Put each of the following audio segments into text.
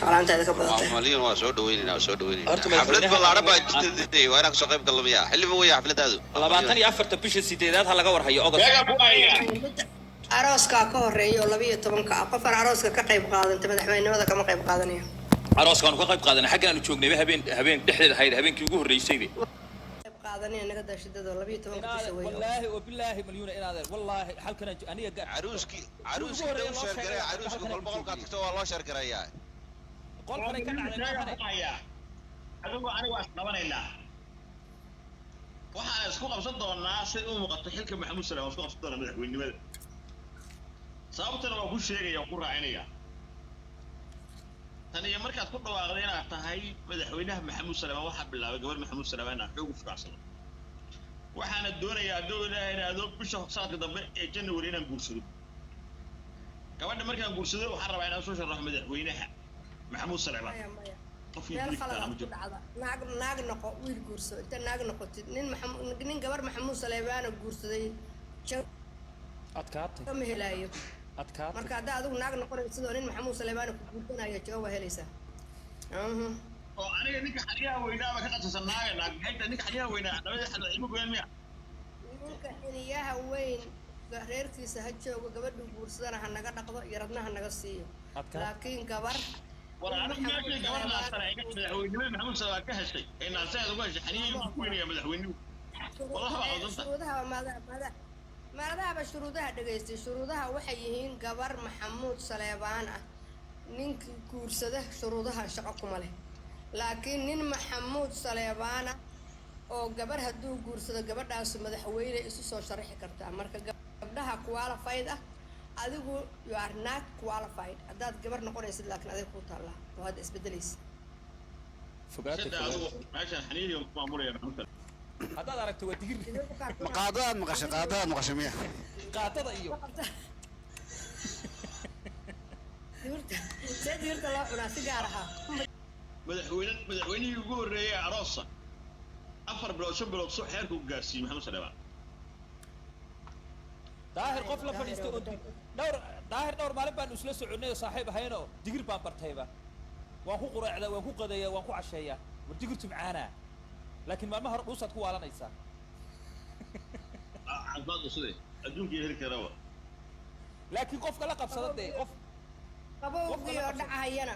Shaqlaantaada ka badatay. Malyan waa soo dhaweynayna, waa soo dhaweynayna. Horta xaflad madaxweynaha- ballaaran baa jirta, waa inaan kasoo qayb galno miya? Xilli ma weya xafladaadu? 24-ta bisha sideedaad ha laga warhayo, August. Meegaa ku hayaa? Arooskaa ka horeeya oo 12-ka ah. Qofaan arooska ka qayb qaadanta madaxweynenimada kama qayb qaadanayo. Arooskaanu ka qayb qaadanay, xaggan aanu joognayba habeen dhexdeed ahayd, habeenkii ugu horreysayba. Qayb qaadanaya naga daashidado 12-ka bisha weyn. Wallaahi oo bilaahi, Malyuuna, inaadeer, wallaahi halkan aniga Caruuskii ugu caruuskii horreeya dhow loo share sheegay, gareeya caruuska. halkan Kolba qolkaad tagto waa loo share gareeyaa. Qolkanay ka dhacday Meegaa maahane. ku hayaa? Adigu aniga waa isqabanaynaa. Waxaan isku qabsan doonaa, sida u muuqato, xilka Maxamuud Salaam waan isku qabsan doonaa madaxweynenimada. Sababtana waa ku sheegaya, waan ku raacinaya. Tan iyo markaad ku dhawaaqday inaad tahay madaxweynaha Maxamuud Salaam, waxaa bilaabay gabar Maxamuud Salaam inaan xoog u furacsano. Waxaana doonayaa, hadduu Ilaahay idhaahdo, bisha sanadka dambe ee January inaan guursado gabadha. Markaan guursado, waxaan rabaa inaan soo sharaxo madaxweynaha Maxamuud Saleebaan. Maya, maya. Qofkii Meel dili khalad kartaa aad ma ku jiro. dhacda. Naag naag noqo, wiil guurso. Inta naag noqotid, nin Maxamuud, nin gabar Maxamuud Saleebaana guursaday jago Adkaatay. ma helaayo. Adkaatay. Marka haddaa adigu naag noqonaysid oo nin Maxamuud Saleebaana ku guursanayo, jago waa helaysaa. Oo aniga ninka xaryaha weynaaba ka qasaysan naaga naag, maxay tahay ninka xaryaha weynaa labada xadla ilmo goyaan miya? Ninka xiniyaha weyn reerkiisa ha joogo, gabadhu guursadana ha naga dhaqdo, yaradna ha naga siiyo. Adkaatay. Laakiin gabar War anigu meeshii gabar naasana iga madaxweynimada Maxamuud Salaam ka heshay ee naasaheeda uga heshay, xaniyihii ku weynaya madaxweynuhu. Wallahi waa qaldanta. Shuruudaha maadahaba shuruudaha dhegaystay. Shuruudaha waxay yihiin gabar Maxamuud Saleebaan ah ninkii guursada shuruudaha shaqo kuma leh, laakiin nin Maxamuud Saleebaana oo gabar hadduu guursado, gabadhaasu madaxweyne isu soo sharaxi kartaa. Marka gabdhaha qualified ah, adigu you are not qualified haddaad gabar noqonaysid, laakiin adig kuu taallaa oo hadda isbedelaysa. Fogaatay. Shada. Fogaatay. Adigu meeshan xaniyihii ku maamulaya Maxamuud Salaam. Haddaad aragto waa digir. Ma qaadadaad maqashay? Qaadadaad maqashay miya? Qaatada iyo Digirta see digirta loo cunaa si gaar ahaa? Madaxweynihii ugu horreeyay ee aroosa 4 bilood, 5 bilood soo xeerka u gaarsiiyey Maxamuud Saleebaan. Daahir qof la fadhiistay oo dhowr, Daahir, dhowr maalin baanu isla soconnay oo saaxiib ahaynoo digir baan bartayba. Waan ku qureecdaa, waan ku qadeeyaa, waan ku casheeyaa. War digirtu macaanaa, laakiin maalmaha hore dhuusaad ku waalanaysaa. Caafimaad uside adduunka heli karaba. Laakiin qofka la qabsada dee qof Qabowgii oo dhacahayana,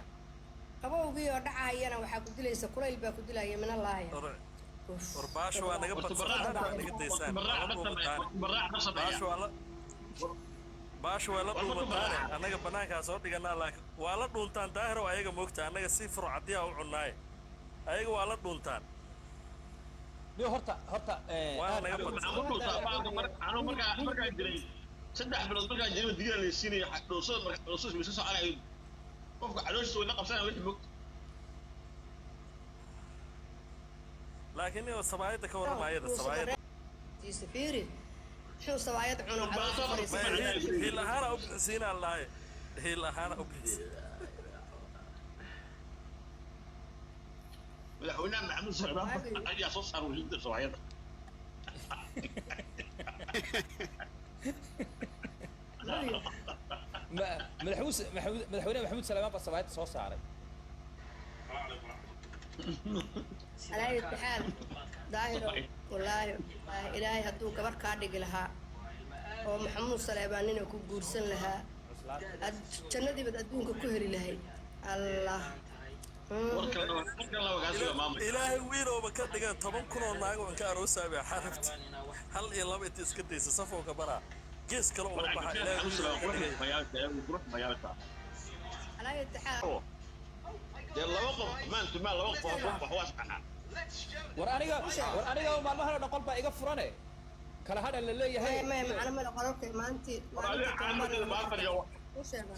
qabowgii oo dhacahayana waxaa ku dilaysa kulayl baa ku dilaya min allaahaya. War baasha waa naga Horta badsataan, waa naga daysaan, baraac waa la ma sameeya. dhuumataane. Baraac ma sameeya. Baasha waa la War ma dhuumataane. baraac. Annaga banaankaa soo dhiganaa, laakiin waa la dhuuntaan. Daahirow, ayaga moogta annaga si furcadiya u cunnaaye, ayaga waa la dhuuntaan. Niyo horta Waa naga Anigu badsataan. maxaan ku dhuusaa baalka anigu markaan jiray 3 bilood, markaan jiray digira la siinayo dhuusada, marka dhuusada way iska soconayo, qofka calooshiisa way la qabsanaya wixii moogta. Laakiin niyo sabaayadda ka warrama, ayada sabaayadda. Fiiri, muxuu sabaayad cuno, caloosha fariisan. Maya, hiil ahaana u bixisiinaan lahay, hiil ahaana u bixisi. Madaxweynaha Maxamuud Saleebaan ayaa soo saaray wasiirka sabaayadda. Madaxweyne Maxamuud Salaamaan baa sabaayadda soo saaray. Alaa taxaal, Daahiro, wallaahi wallaahi, Ilaahay hadduu gabar kaa dhigi lahaa oo Maxamuud Saleebaan nina ku guursan lahaa, ad jannadiibaad adduunka ku heli lahayd. Allah. War kalena, war kalena waa kaa sugaa maamul. Ilaahay wiilooba ka dhiga 10,000 oo naago aan ka aroosaabay xarabta hal iyo laba inta iska daysa safowka baraa gees kale uga baxa. Ilaahay Maxamuud wiilooba Saleebaan ka qurux dhigay. magaalka, qurux magaalka. Alaa taxaal. Dee laba qof maanta maa laba qof wax waa saxaa. War aniga maalmahan oo dhan qol baa iga furane, kala hadha la leeyahay. Maya, maya, macno male qolalka maantii. War adiga caamadada baafariyo. U sheega,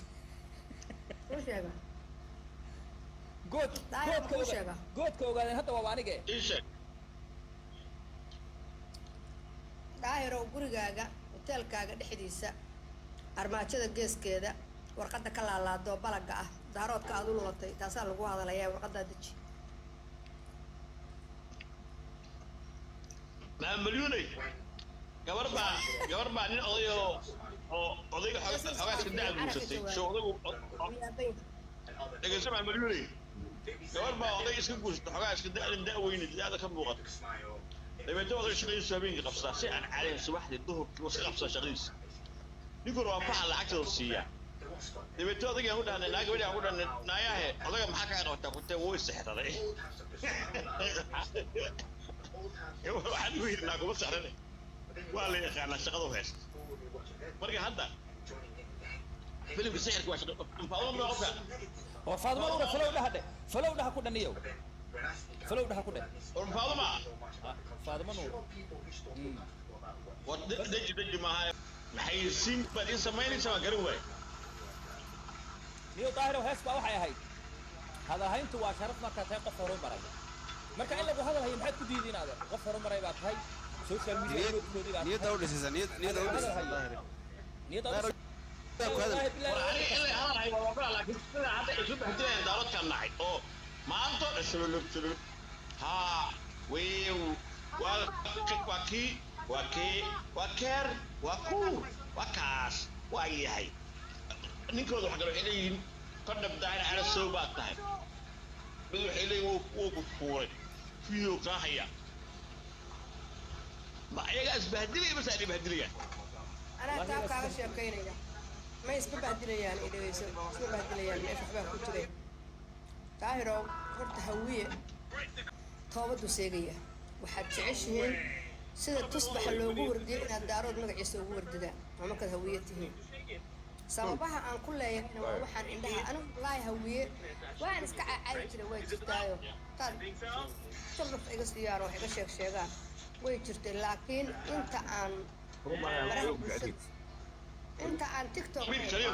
u sheega. Good. Daahir, Goodka kuu sheega. Goodka ogaadeen hadda waaba anige. Ii sheeg. Daahirow, gurigaaga hoteelkaaga dhexdiisa armaajada geeskeeda warqadda ka laalaadoo balaga ah daaroodka aad u lulatay, taasaa lagu hadalayaa. Warqaddaa deji. Maa Malyuunay, gabar baa nin oday oo odayga xoogaa iska daca guursatay, so odaygu Wuu yaaban yahay. Dhegeyso Malyuuney, gabar baa oday iska guursata, xogaa iska da'dan da'weyne, da'da ka muuqata. Dabeetna oday shaqadiisu habeenkii qabsadaa si aan calayn, subaxdii duhurkii wuu iska qabsadaa shaqadiisa. Ninkuna waa faxa lacagtada siiyaa. Dabeetna odaygaan ku dhahnay naa, gabadhi aan ku dhahnay, naayahe, odaga maxaa kaa qabataa? Kutee wuu isexraday. Waxaan ugu yidhi, naa kuma sexrane, waa la yaqaanaa shaqadu haysta. Marka hadda filimka sixirka waa shaqa faaduma qofka. War Faaduma una falow dhaha dhe, falow dhaha ku dhaniyow, falow dhaha ku dheh. War Faaduma. Faaduma Nuur. War deji deji maaha, maxay siin baad ii samaynaysaa? Waan garan waaye. Niyo Daahirow, hees baa waxay ahayd, hadalhayntu waa sharaf markaa tahay qof horumaray. Marka in lagu hadal hayo maxaad ku diidiin? Adeer, qof horumaray baa tahay, social media roodkoodii baa Niyadda tahay. u dhisaysa, niyadda u dhisaysa, Daahir. Niyadda Daahir, ku hadal. Wallaahi War bilaahi. aniga in la hadal hayo waa ogolaa, laakiin sida hadda isu bahdilayaan daaradkaan nacay oo maanta dhan shululub shululub, haa, wiiw, waa waa kii, waa kii, waa keer, waa kuur, waa kaas, waa yahay ninkooda. Wax kale waxay leeyihiin, kordhab Daahir cala sow baad tahay. Mid waxay leeyihin wuu ku fuuray, video kaa haya. Ma ayagaa isbahdilaya mase aan ibahdilayaan? Anaa taa kaaga sheekaynaya. Ma isma bahdilayaan, i dhegeyso, isma bahdilayaan. Meesha waxbaa ku jiray. Daahirow, horta Hawiye toobaduu seegaya. Waxaad jeceshihiin sida tusbaxa loogu wardiyo inaad Daarood magaciisa ugu wardidaan waa markaad Hawiye tihiin. Sababaha aan ku leeyahayna waa waxaan indhaha anigu. Wallaahi Hawiye waan iska caacayi jiray, way jirtaayo, taad sharaf iga siiyaan oo wax iga sheeg sheegaan way jirtay, laakiin inta aan baraha bulshada, inta aan TikTok Mid kaliya.